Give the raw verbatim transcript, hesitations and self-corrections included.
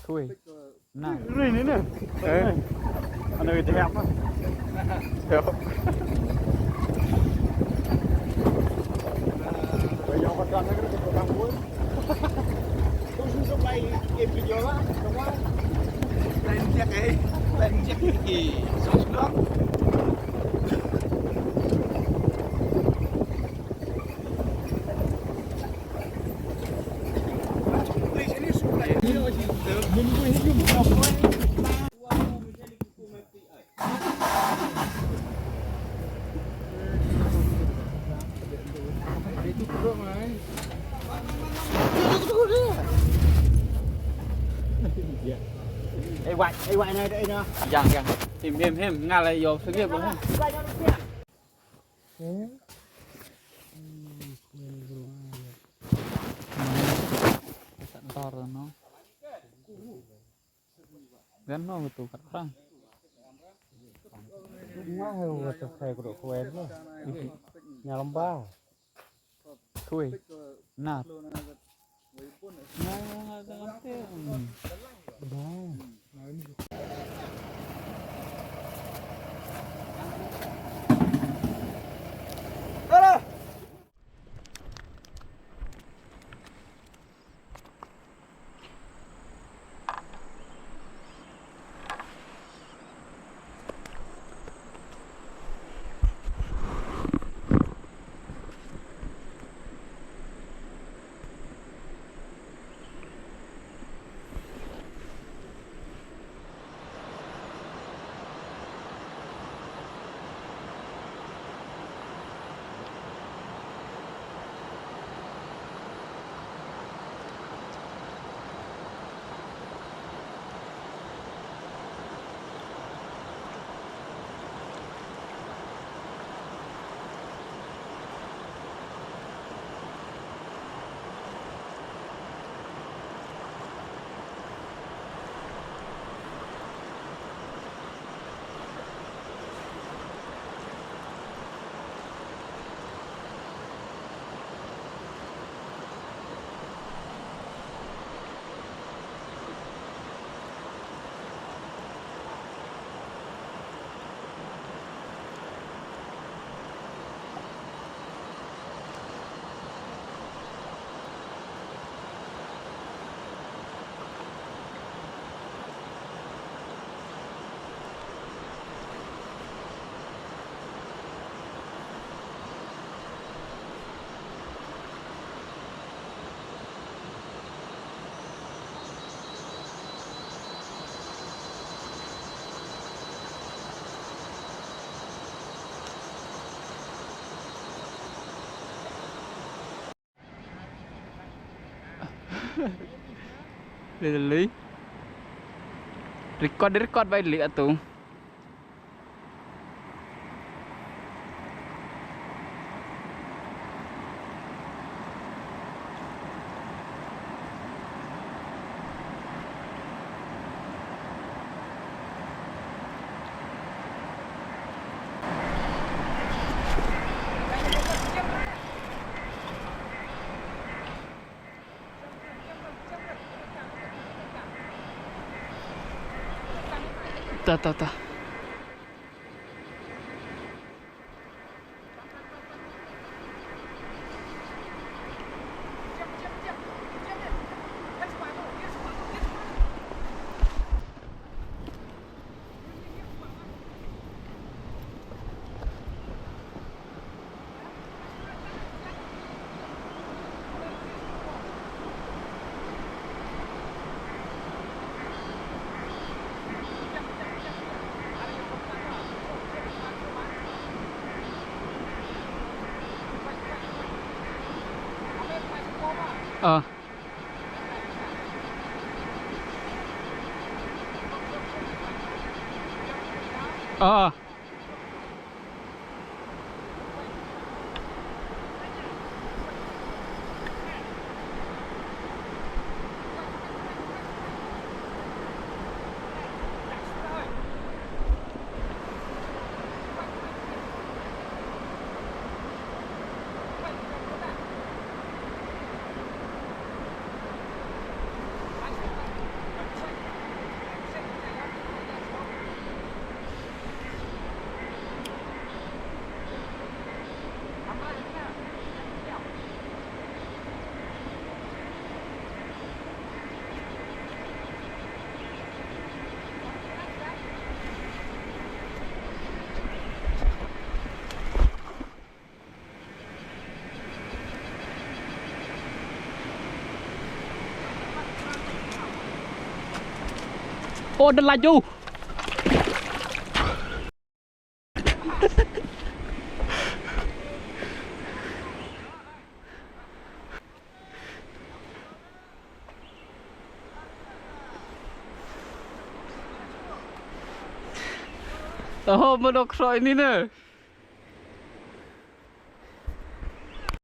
Thui. Na. Ri ni ne. Eh. Ano ito hap na. Yo. Yo ka kan na ka kan. Tusuk tusuk lai ke video lah. Lain siap eh. Lain siap eh. Tusuk tusuk. Ê, quay, ê, quay này, đây nè. Yang, yang. Him, him, him. Nga la yoh sngewbha. Kat ntar no. Gan no betul kat perang. Mah, betul saya kudu kuen lah. Nyalem bah. Thui. Nar. Nar, nar, nar, nar. Lei lei. Record, record bai lei atu. Ta, ta, ta. Ah. Ah. Oh, da laju. Oh, mo dok soi ni ne.